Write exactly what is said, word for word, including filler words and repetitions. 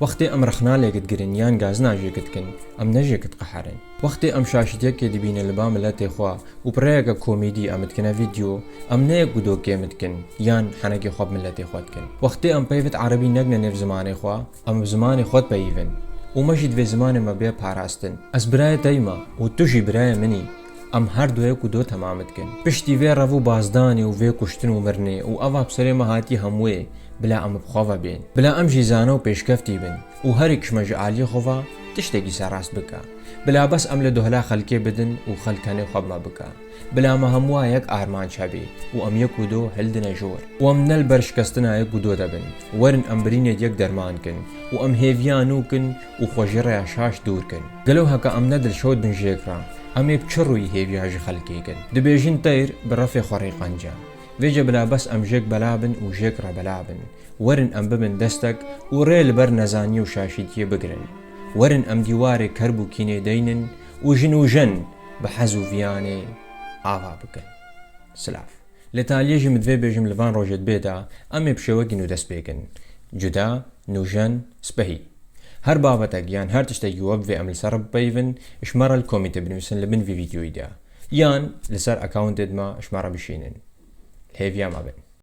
Wextê em rexna lê digirin yan gazina jêk dikin, em ne jêk diqeherin. Wextê em şaşîtiyekê dibînin li ba miletê xwe û bi rêyeke komîdî em dikine vîdeo, em ne yek û do kêm dikin yan henekê xwe bi miletê xwe dikin. Wextê em peyvit erebî negine nêv zimanê xwe, em bi zimanê xwe dipeyivin û me jî divê zimanê me bê parastin. Ez birayê te me û tu jî birayê min î. Em her du yek û do temam dikin. Piştî vê rev û bazdanê û vê kuştin û mirinê û eva bi serê me hatî hemûyê, bila em bi xwe ve bên. Bila em jî zane û pêşkeftî bin û her yek ji me ji aliyê xwe ve tiştekî serrast bike. Bila bes em li dohla xelkê bidin û xelk tenê xwe bi me bike. Bila me hemû yek armanc hebê û em yek û do hildine jor. Û em ne li ber şikestina yek û do de bin. Werin em birînê di yek derman kin û em hêviya nû kin û xwe ji rêya şaş dûr kin. Gelo heke em ne dilşod bin jêk re, em ê bi çi rûyî hêviya ji xelkê kin? Dibêjin teyr bi refê xwe rê qence. Vêce bila bes em jêk bela bin û jêk re bela bin. Werin em bibin destek û rê li ber nezaniyê û şaşîtiyê bigirin. Werin em dîwarê kerb û kînê deynin û ji nûjen bi hez û viyanê ava bikin. Silav. Li taliyê jî min divê bêjim li van rojê dibê de em ê bi şêwekî nû dest pê kin. Cuda, nûjen, spehî. Her babetek yan her tiştekî we bivê em li ser re bipeyivin, ji me re li komîntê binivîsin li bin vî vîdyoyî de. Yan li ser accountê me ji me re bişînin. Li hêviya me bin.